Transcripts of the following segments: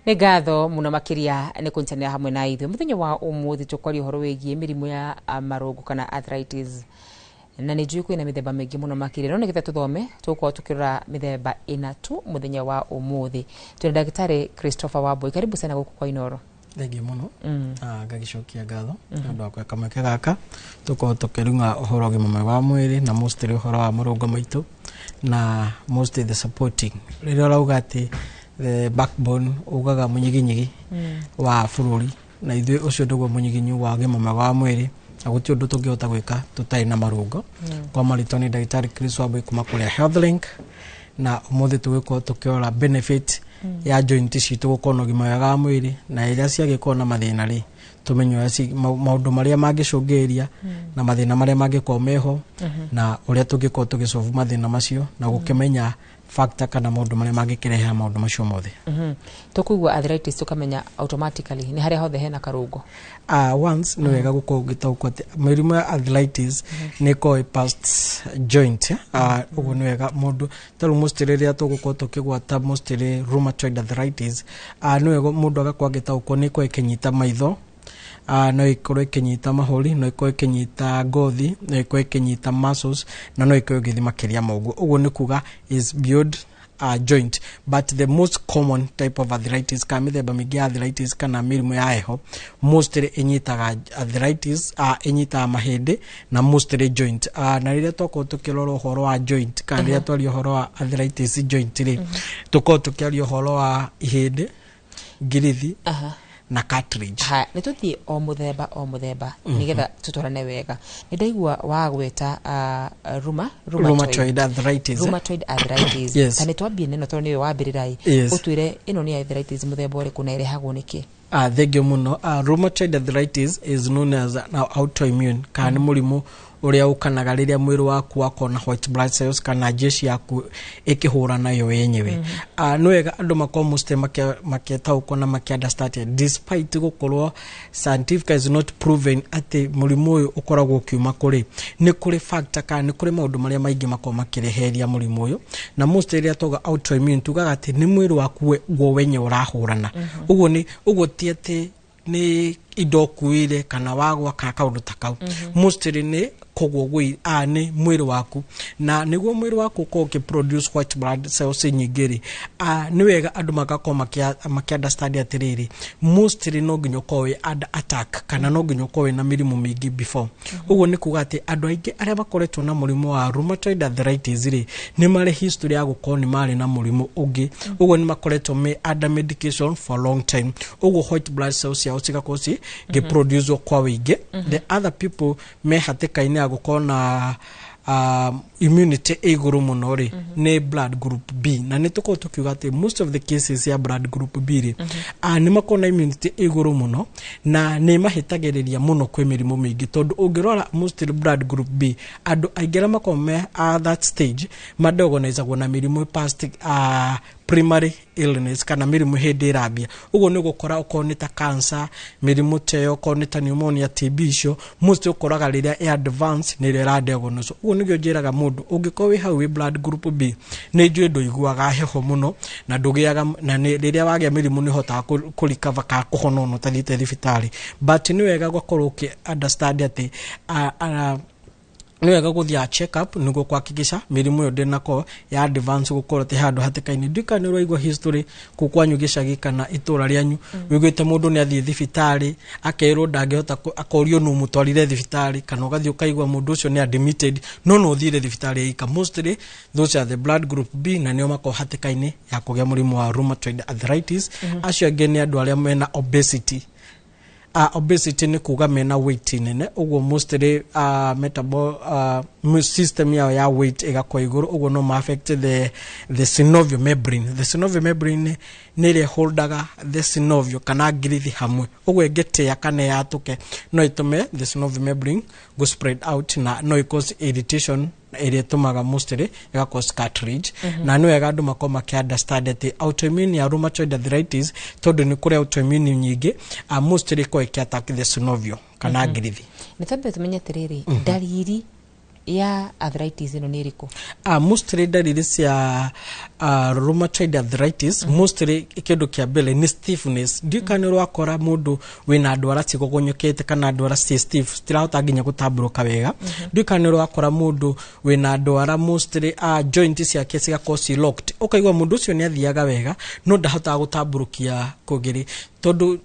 Nĩ ngatho mũno makĩria nĩ kũnyitanĩra hamwe na ithuĩ. Mũthenya wa ũmũthĩ tũkwaria ũhoro wĩgiĩ mĩrimũ ya marũngo kana arthritis, na nĩ njũĩ kwĩna mĩthemba mĩingĩ mũno makĩria, no nĩgetha tũthome tũgũkorwo tũkĩrora mĩthemba ĩna tu mũthenya wa ũmũthĩ. Twĩna Ndagĩtarĩ Christopher Wambui, karibu sana gũkũ kwa Inoro. Thengiũ mũno. Na ngagĩcokia ngatho nĩ ũndũ wa kũhe kamweke gaka tũkorwo tũkĩrung'a ũhoro ũgima mwega wa mwĩrĩ, na mostly ũhoro wa marũngo maitũ, na mostly the supporting. Rĩrĩa ũrauga atĩ the backbone, ugaga mũnyiginyigi wa bũrũri, na ithuĩ ũcio nĩguo mũnyiginyi wa ũgima mwega wa mwĩrĩ, na gũtirĩ ũndũ tũngĩhota gwĩka tũtarĩ na marũngo. Kwa marĩtwa nĩ Ndagĩtarĩ Chris Wambui kuma kũrĩa Health Link, na ũmũthĩ tũgĩkorwo tũkĩrora benefit ya joint citũ gũkorwo na ũgima mwega wa mwĩrĩ, na ĩrĩa ciagĩkorwo na mathĩna rĩ, tũmenye ũrĩa maũndũ marĩa mangĩcũngĩrĩria na mathĩna marĩa mangĩkorwo meho, na ũrĩa tũngĩkorwo tũgĩsolve mathĩna macio, na gũkĩmenya factor kana maũndũ marĩa mangĩkĩrehe maũndũ macio mothe. Tũkũigua arthritis tũkamenya automatically nĩ harĩa hothe hena karũngo. Once nĩ wega gũkorwo ũgĩtaũkwo atĩ mĩrimũ ya arthritis nĩ ĩkoragwo ĩ past joint. Ũguo nĩ wega mũndũ tarĩu mostly rĩrĩa tũgũkorwo tũkĩgwata mostly rheumatoid arthritis, nĩ wega mũndũ agakorwo agĩtaũkwo nĩ ĩkoragwo ĩkĩnyita maitho, no ĩkorwo ĩkĩnyita mahũri, no ĩkorwo ĩkĩnyita ngothi, no ĩkorwo ĩkĩnyita muscles, na no ĩkorwo ĩgĩthiĩ makĩria ma ũguo. Ũguo nĩ kuga is beyond joint, but the most common type of arthritis kana mĩthemba mĩingĩ ya arthritis kana mĩrimũ ya heho mostly ĩnyitaga arthritis, ĩnyitaga mahĩndĩ na mostly joint. Na rĩrĩa twakorwo tũkĩrora ũhoro wa joint kana rĩrĩa twaria ũhoro wa arthritis joint rĩ, tũkorwo tũkĩaria ũhoro wa ihĩndĩ, ngirithi na cartilage. Ha, nĩ tũthiĩ o mũthemba o mũthemba nĩgetha tũtwarane wega. Nĩ ndaigua wagweta rheumatoid arthritis, eh? Rheumatoid arthritis. Yes. Ta nĩ twambie neno tondũ nĩwe wambĩrĩra ĩ. Ũtwĩre ĩno nĩ arthritis mũthemba ũrĩkũ na ĩrehagwo nĩkĩ? Thank you mũno. Rheumatoid arthritis is known as an autoimmune kana nĩ mũrimũ ũrĩa ũkanaga rĩrĩa mwĩrĩ waku wakorwo na white blood cells kana jeshi yaku ĩkĩhũrana yo yenyewe. Nĩ wega andũ makorwo mostly makĩtaũkwo na makĩ despite gũkorwo scientific is not proven atĩ mũrimũ ũyũ ũkoragwo ũkiuma kũrĩ, nĩ kũrĩ factor kana nĩ kũrĩ maũndũ marĩa maingĩ makoragwo makĩreheria mũrimũ ũyũ. Na most rĩrĩa tuga autoimmune, tugaga atĩ nĩ mwĩrĩ waku guo wenyewe ũrahũrana. Ũguo nĩ ũguo, ti atĩ nĩ indo ũkuire kana wagwa kana kaũndũ ta kau. Mostly nĩ koguo gwĩ nĩ mwĩrĩ waku, na nĩguo mwĩrĩ waku ũkorwo ũkĩ produce white blood cells nyingĩ rĩ, nĩ wega andũ magakorwo makĩ understand atĩrĩrĩ, mostly no nginya ũkorwo wĩ under attack kana no nginya ũkorwo wĩna mĩrimũ mĩingĩ before. Ũguo nĩ kuga atĩ andũ aingĩ arĩa makoretwo na mũrimũ wa rheumatoid arthritis rĩ, nĩ marĩ history ya gũkorwo nĩ marĩ na mũrimũ ũngĩ. Ũguo nĩ makoretwo me under medication for a long time, ũguo white blood cells ciao cigakorwo cigĩproduce kwa wĩingĩ. The other people me hatĩka-inĩ ya gũkorwo na immunity ĩ igũrũ mũno rĩ, nĩ blood group B. Na nĩ tũkorwo tũkiuga atĩ most of the cases ya blood group B rĩ, nĩ makorwo na immunity ĩ igũrũ mũno na nĩ mahĩtagĩrĩria mũno kwĩ mĩrimũ mĩingĩ, tondũ ũngĩrora mostly blood group B, andũ aingĩ arĩa makoragwo me that stage madiagnosagwo na mĩrimũ past primary illness kana mĩrimũ hĩndĩ ĩrambia. Ũguo nĩ ũgũkora okorwo nĩ ta cancer, mĩrimũ ta ĩyo, okorwo nĩ ta pneumonia, TB, icio most ũkoraga rĩrĩa ĩ advance nĩ rĩo ĩradiagnose. Ũguo nĩguo njĩraga mũndũ, ũngĩkorwo wĩ hau wĩ blood group B, nĩ njũĩ ndũiguaga heho mũno na ndũgĩaga na nĩ rĩrĩa wagĩa mĩrimũ nĩ ũhotaga kũ recover kana kũhona ona ũtathiĩte thibitarĩ. But nĩ wega gũkorwo ũkĩ understand atĩ nĩ wega gũthiaga check up nĩguo kuhakikisha mĩrimũ ĩyo ndĩnakorwo ya advance gũkorwo atĩ handũ hatĩka-inĩ. Ndika nĩ ũraigua history kũu kwanyu gĩcagi kana itũra rĩanyu, wĩiguĩte mũndũ nĩ athiĩ thibitarĩ akerwo ndangĩhota akorio nũ mũtwarire thibitarĩ, kana ũgathiĩ ũkaigua mũndũ ũcio nĩ admitted no no ũthiire thibitarĩ ika. Mostly those are the blood group B, na nĩo makorwo hatĩka-inĩ ya kũgĩa mũrimũ wa rheumatoid arthritis. Acio angĩ nĩ andũ arĩa mena obesity. Obesity nĩ kuga mena weight nene, ũguo mostly system yao ya weight ĩgakorwo igũrũ, ũguo no ma affect the synovial membrane. The synovial membrane nĩ ĩrĩa holdaga the synovial kana ngirithi hamwe. Ũguo ĩngĩtĩa kana yatũke, no ĩtũme the synovial membrane go spread out na no ĩ cause irritation ĩrĩa ĩtũmaga mostly ĩga cause cartilage. Na nĩ wega andũ makorwo makĩ understand atĩ autoimmune ya rheumatoid arthritis, tondũ nĩ kũrĩ autoimmune nyingĩ, mostly ĩkoragwo ĩkĩ attack the synovial kana ngirithi. Nĩ twambe tũmenye atĩrĩrĩ, ndariri Ya arthritis ĩno nĩ ĩrĩkũ? Mostly ndariri cia rheumatoid arthritis, mostly kĩndũ kĩa mbere nĩ stiffness. Ndiũĩ kana nĩ ũrakora mũndũ wĩna ndwara cigogonyokete kana ndwara ciĩ stiff, citirahota nginya gũtambũrũka wega. Ndiũĩ kana nĩ ũrakora mũndũ wĩna ndwara, mostly joint ciake cigakorwo ci locked, ũkaigua mũndũ ũcio nĩ athiaga wega no ndahotaga gũtambũrũkia kũgĩrĩ, tondũ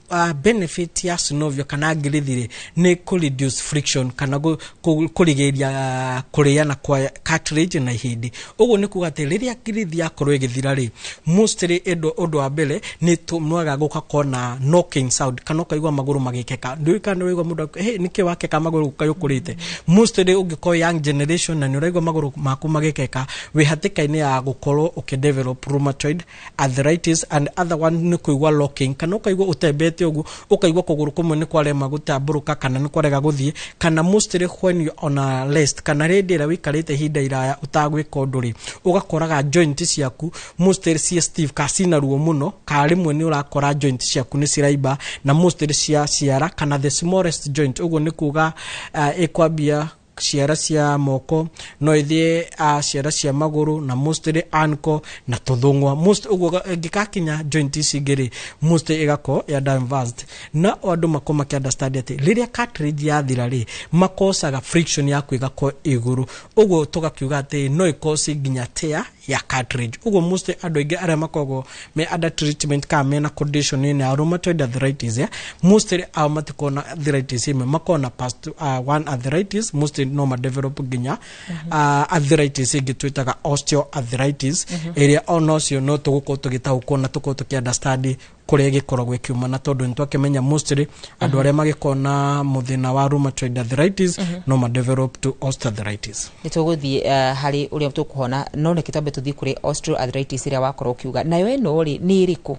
benefit ya synovial kana ngirithi rĩ, nĩ kũ reduce friction kana kũrigĩrĩria kũrĩana kwa cartilage na ihĩndĩ. Ũguo nĩ kuga atĩ rĩrĩa ngirithi yakorwo ĩgĩthira rĩ, mostly ũndũ wa mbere nĩ tũmaga gũgakorwo na knocking sound kana ũkaigua magũrũ magĩkeka. Ndiũĩ kana nĩ ũraigua mũndũ, "Hey, nĩkĩ wakeka magũrũ kaĩ ũkũrĩte?" Mostly ũngĩkorwo young generation na nĩ ũraigua magũrũ maku magĩkeka, wĩ hatĩka-inĩ ya gũkorwo ũkĩdevelop rheumatoid arthritis. And other one nĩ kũigua locking, kana ũkaigua ũtembete ũguo, ũkaigua kũgũrũ kũmwe nĩ kwarema gũtambũrũka kana nĩ kwarega gũthiĩ, kana mostly when you on a rest, kana hĩndĩ ĩrĩa wĩikarĩte ihinda iraya ũtagwĩka ũndũ rĩ, ũgakoraga joint ciaku mostly ciĩ stiff ka cina ruo mũno, ka rĩmwe nĩ ũrakora joint ciaku nĩ ciraimba, na mostly cia ciara kana the smallest joint. Ũguo nĩ kuga ĩkwambia ciara cia moko, no ĩthiĩ ciara cia magũrũ, na mostly ankle na tũthũng'wa most. Ũguo ĩngĩgakinya joint ici ingĩ rĩ, mostly ĩgakorwo ya advanced, na andũ makorwo makĩ understand atĩ rĩrĩa cartilage yathira rĩ, makosaga friction yaku ĩgakorwo igũrũ. Ũguo tũgakiuga atĩ no ĩkosi nginya tear ya cartilage. Ũguo mostly andũ aingĩ arĩa makoragwo me under treatment kana mena condition ĩno ya rheumatoid arthritis, mostly ao matikoragwo na arthritis ĩmwe, makoragwo na past one arthritis. Mostly no madevelop nginya arthritis ĩngĩ twĩtaga osteoarthritis, ĩrĩa ona ũcio no tũgũkorwo tũgĩtaũkwo na tũkorwo tũkĩ understand kũrĩa ĩgĩkoragwo ĩkiuma, na tondũ nĩ twakĩmenya mostly andũ arĩa magĩkorwo na mũthĩna wa rheumatoid arthritis no madevelop to osteoarthritis. Nĩ tũgũthiĩ harĩ ũrĩa tũkũhona, no reke twambe tũthiĩ kũrĩ osteoarthritis ĩrĩa wakorwo ũkiuga nayo ĩno rĩ, nĩ ĩrĩkũ?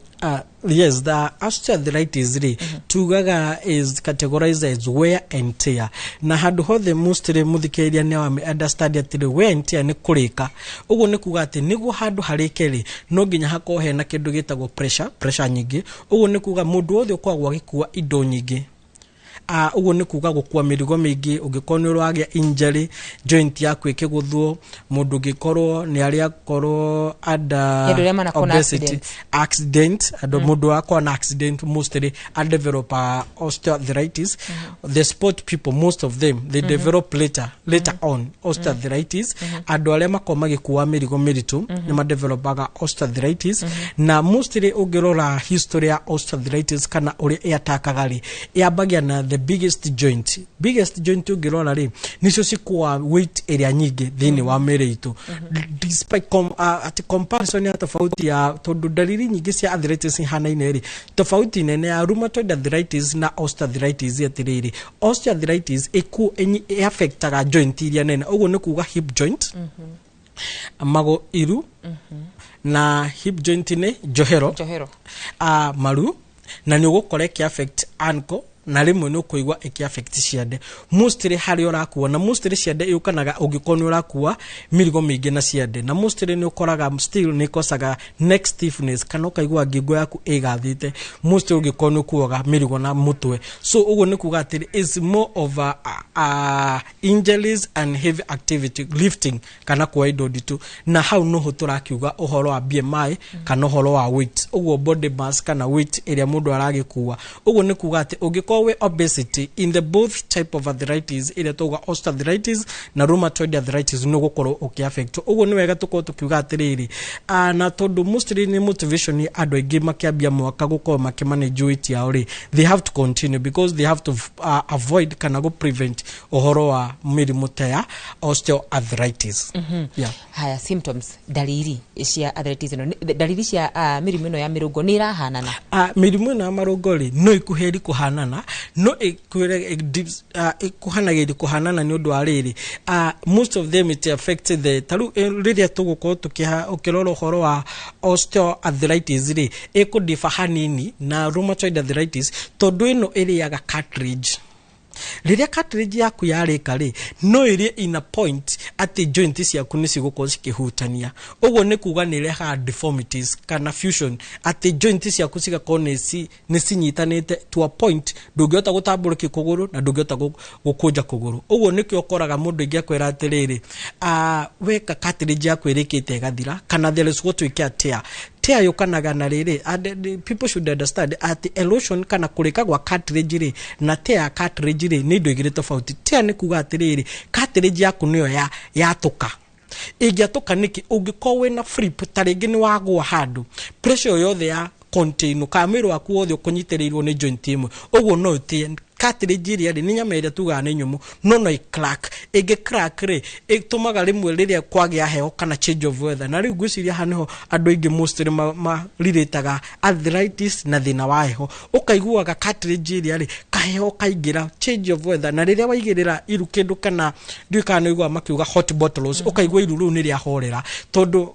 Yes, the osteoarthritis rĩ, tugaga is categorized as wear and tear, na handũ hothe mostly mũthikĩrĩria nĩ wame understand atĩrĩ, wear and tear nĩ kũrĩka. Ũguo nĩ kuga atĩ nĩguo handũ harĩke rĩ, no nginya hakorwo hena kĩndũ gĩtagwo pressure nyingĩ. Ũguo nĩ kuga mũndũ wothe ũkoragwo agĩkua indo nyingĩ, ũguo nĩ kuga gũkua mĩrigo mĩingĩ, ũngĩkorwo nĩ ũragĩa injury, joint yaku ĩkĩgũthwo, mũndũ ũngĩkorwo nĩ arĩa akorwo under Andũ arĩa manakorwo na obesity, accident. Accident, andũ mũndũ akorwo na accident mostly a develop osteoarthritis. The sport people, most of them, they develop later on osteoarthritis. Andũ arĩa makorwo magĩkua mĩrigo mĩritũ nĩ madevelopaga osteoarthritis. Na mostly ũngĩrora history ya osteoarthritis kana ũrĩa ĩatakaga rĩ, yambagia na the biggest joint. Biggest joint ũngĩrora rĩ, nicio cikua weight ĩrĩa nyingĩ thĩinĩ wa mĩĩrĩ itũ, despite atĩ comparison ya tofauti ya, tondũ ndariri nyingĩ cia arthritis ihanaine rĩ, tofauti nene ya rheumatoid arthritis na osteoarthritis atĩrĩrĩ, osteoarthritis ĩaffectaga joint iria nene. Ũguo nĩ kuga hip joint, magũ iru, na hip joint nĩ njohero, njohero, maru, na nĩ ũgũkora ĩkĩ affect ankle, na rĩmwe nĩ ũkũigua ĩkĩ affect ciande, mostly harĩa ũrakua. Na mostly ciande yũkanaga ũngĩkorwo nĩ ũrakua mĩrigo mĩingĩ na ciande, na mostly nĩ ũkoraga still nĩ ĩkosaga neck stiffness kana ũkaigua ngingo yaku ĩgathĩte, mostly ũngĩkorwo nĩ ũkuaga mĩrigo na mũtwe. So ũguo nĩ kuga atĩrĩ, is more of a injuries and heavy activity, lifting kana kuoya indo nditũ, na hau noho tũrakiuga ũhoro wa BMI kana ũhoro wa weight, ũguo body mass kana weight ĩrĩa mũndũ aragĩkua. Ũguo nĩ kuga atĩ ũngĩkorwo wĩ obesity, in the both type of arthritis ĩrĩa tauga osteoarthritis na rheumatoid arthritis, nĩ ũgũkorwo ũkĩ affect. Ũguo nĩ wega tũkorwo tũkiuga atĩrĩrĩ, na tondũ mostly nĩ motivation ya andũ aingĩ makĩambia mwaka gũkorwo makĩmanage weight yao rĩ, they have to continue because they have to avoid kana gũ prevent ũhoro wa mĩrimũ ta ya osteoarthritis, yeah. Haya, symptoms, ndariri cia arthritis ĩno, ndariri cia mĩrimũ ĩno ya mĩrũngo nĩ irahanana? Mĩrimũ ĩno ya marũngo rĩ, no ĩkuhĩrĩrie kũhanana, no ĩkuhanagĩria kũhanana nĩ ũndũ wa rĩrĩ, most of them it affect the, tarĩu rĩrĩa tũgũkorwo ũkĩrora ũhoro wa osteoarthritis rĩ, ĩkũdifa hanini na rheumatoid arthritis, tondũ ĩno ĩrĩaga cartilage. Rĩrĩa cartilage yaku yarĩka rĩ, no ĩrĩe in a point atĩ joint ciaku nĩ cigũkorwo cikĩhutania. Ũguo nĩ kuga nĩ ĩrehaga deformities kana fusion, atĩ joint ciaku cigakorwo nĩ cinyitanĩte to a point ndũngĩhota gũtambũrũkia kũgũrũ na ndũngĩhota gũkũnja kũgũrũ. Ũguo nĩkĩo ũkoraga mũndũ aingĩ akwĩra atĩrĩrĩ, weka cartilage yaku ĩrĩkĩte ĩgathira, kana there is what we call tear. Tear yũkanaga na rĩrĩ, and people should understand atĩ erosion kana kũrĩka gwa cartilage rĩ na tear ya cartilage rĩ nĩ indo igĩrĩ tofauti. Tear nĩ kuga atĩrĩrĩ, cartilage yaku nĩyo yatũka. Ĩngĩatũka nĩkĩ? Ũngĩkorwo wĩna flip, ta rĩngĩ nĩ wagũa handũ, pressure yothe ya contain kana mwĩrĩ waku wothe ũkũnyitĩrĩirwo nĩ joint ĩmwe, ũguo no ũtĩe cartilage ĩrĩa rĩ nĩ nyama ĩrĩa tugaga nĩ nyũmũ, no ĩ crack. Ĩngĩ crack rĩ, ĩtũmaga rĩmwe rĩrĩa kwagĩa heho kana change of weather. Na rĩu ngwĩciria haha nĩho andũ aingĩ mostly marirĩtaga arthritis na thĩna wa heho. Ũkaiguaga cartilage ĩrĩa rĩ kaheho kaingĩra, change of weather, na rĩrĩa waigĩrĩra iru kĩndũ, kana ndiũĩ kana nĩ ũiguaga makiuga hot bottles, ũkaigua iru rĩu nĩ rĩahorera, tondũ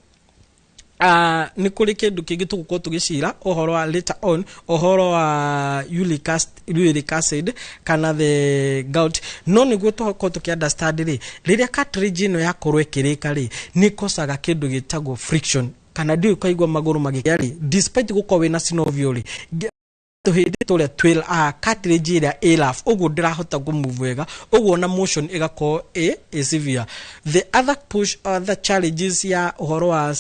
nĩ kũrĩ kĩndũ kĩngĩ tũgũkorwo tũgĩcira ũhoro wa later on, ũhoro wa uric acid kana the gout. No nĩguo tũkorwo tũkĩ understand rĩ, rĩrĩa cartilage ĩno yakorwo ĩkĩrĩka rĩ, nĩ ĩkosaga kĩndũ gĩtagwo friction, kana ndiũĩ ũkaigua magũrũ magĩkĩa rĩ, despite gũkorwo wĩna synovial rĩ, tũhĩndĩ tũrĩa twĩ cartilage ĩrĩa ĩ rough, ũguo ndĩrahota kũmove wega, ũguo na motion ĩgakorwo ĩ severe. The other push, other challenges ya ũhoro wa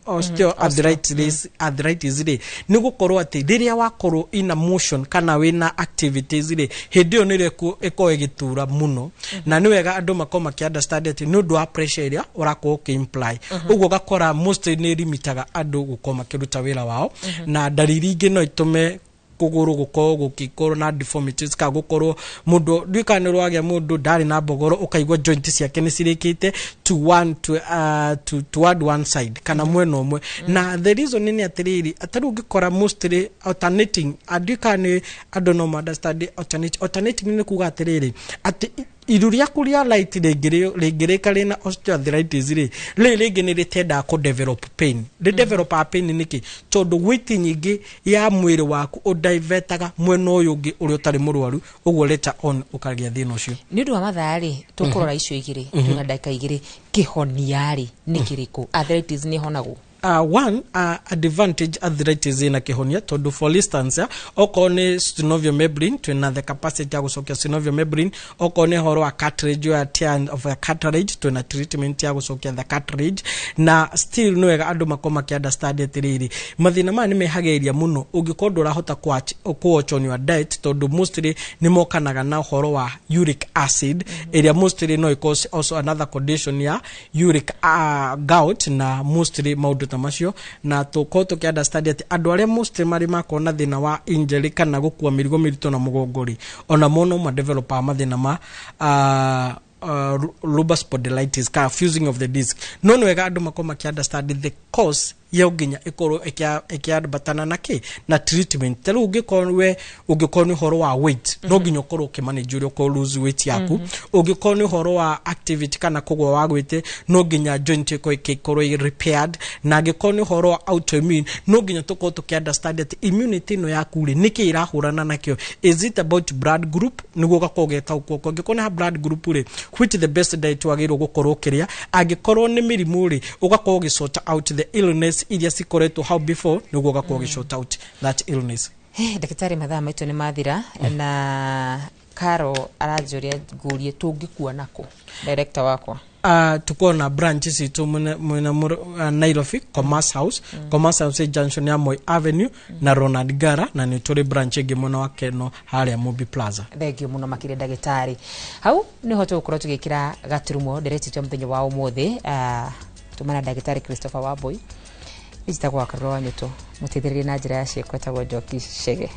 osteoarthritis arthritis rĩ, nĩ gũkorwo atĩ rĩrĩa wakorwo ina motion kana wĩna activities rĩ, hĩndĩ ĩyo nĩrĩo ĩkorwo ĩgĩtura mũno. Na nĩ wega andũ makorwo makĩ understand atĩ nĩ ũndũ wa pressure ĩrĩa ũrakorwo ũkĩ imply, ũguo ũgakora mostly nĩ limitaga andũ gũkorwo makĩruta wĩra wao. Na ndariri ingĩ no itũme kũgũrũ gũkorwo gũgĩkorwo na deformities, kana gũkorwo mũndũ, ndiũĩ kana nĩ ũragĩa mũndũ ndarĩ na mbogoro, ũkaigua joint ciake nĩ cirĩkĩte to one to, to toward one side kana mwena ũmwe. Na the reason nĩ atĩrĩrĩ, tarĩu ũngĩkora mostly alternating, ndiũĩ kana nĩ andũ no ma understand alternating nĩ kuga atĩrĩrĩ, atĩ iru rĩaku rĩa right rĩngĩrĩka rĩna osteoarthritis rĩ, rĩrĩ rĩngĩ nĩ rĩtendaga kũ develop pain. Rĩ develop pain nĩkĩ? Tondũ weight nyingĩ ya mwĩrĩ waku ũdivetaga mwena ũyũ ũngĩ ũrĩa ũtarĩ mũrwaru, ũguo later on ũkagĩa thĩna ũcio. Nĩ ũndũ wa mathaa rĩ, tũkũrora icio igĩrĩ, twĩna ndagĩka 2. Kĩhonia rĩ nĩ kĩrĩkũ? Arthritis nĩ ĩhonagwo? One advantage, arthritis ina kĩhonia, tondũ for instance, okorwo nĩ synovial membrane, twĩna the capacity ya gũcokia synovial membrane. Okorwo nĩ ũhoro wa cartilage, ya tear of a cartilage, twĩna treatment ya gũcokia the cartilage. Na still nĩ wega andũ makorwo makĩ understand atĩrĩrĩ, mathĩna maya nĩ mehagĩrĩria mũno ũngĩkorwo ndũrahota kũ watch on your diet, tondũ mostly nĩ mokanaga na ũhoro wa uric acid, ĩrĩa mostly no ĩcause also another condition ya uric gout na mostly maũndũ ta macio. Na tũkorwo tũkĩ understand atĩ andũ arĩa mostly marĩ makorwo na thĩna wa injury kana gũkua mĩrigo mĩritũ na mũgongo rĩ, ona mo no madevelopaga mathĩna ma lumbar spondylitis kana fusing of the disc. No nĩ wega andũ makorwo makĩ understand the cause yo nginya ĩkorwo ĩkĩambatana na kĩ na treatment. Ta rĩu ũngĩkorwo we, ũngĩkorwo nĩ ũhoro wa weight, no nginya ũkorwo ũkĩmanage ũrĩa ũkorwo lose weight yaku. Ũngĩkorwo nĩ ũhoro wa activity kana kũgwa wa gwĩte, no nginya joint ĩkorwo ĩgĩkorwo ĩ repaired. Na angĩkorwo nĩ ũhoro wa autoimmune, no nginya tũkorwo tũkĩ understand atĩ immunity ĩno yaku rĩ, nĩkĩ ĩrahũrana nakĩo? Is it about blood group? Nĩguo ũgakorwo ũgĩtaũkwo angĩkorwo nĩ ha blood group rĩ, which the best diet wagĩrĩirwo gũkorwo ũkĩrĩa. Angĩkorwo nĩ mĩrimũ rĩ, ũgakorwo ũgĩ sort out the illness iria cikoretwo hau before, nĩguo ũgakorwo ũgĩ sort out that illness. Hey, ndagĩtarĩ, mathaa maitũ nĩ mathira, na Karo aranjũria ngũrie tũngĩkua nakũ, director wakwa. Tuko na branch citũ mwena Nairobi, Commerce House, Commerce House junction ya Moi Avenue na Ronald Gara, na nĩ tũrĩ branch ĩngĩ mwena wa Keno harĩa Mobi Plaza. Thengio mũno makĩria, ndagĩtarĩ. Hau nĩho tũgũkorwo tũgĩkĩra gaturumo nderetitwo mũthenya wa ũmũthĩ. Tũmana ndagĩtarĩ Christopher Wambui, njĩtagwo wa Karũra wa Nyũtũ, mũteithĩrĩrie na njĩra ya ciĩko etagwo Njoki Chege.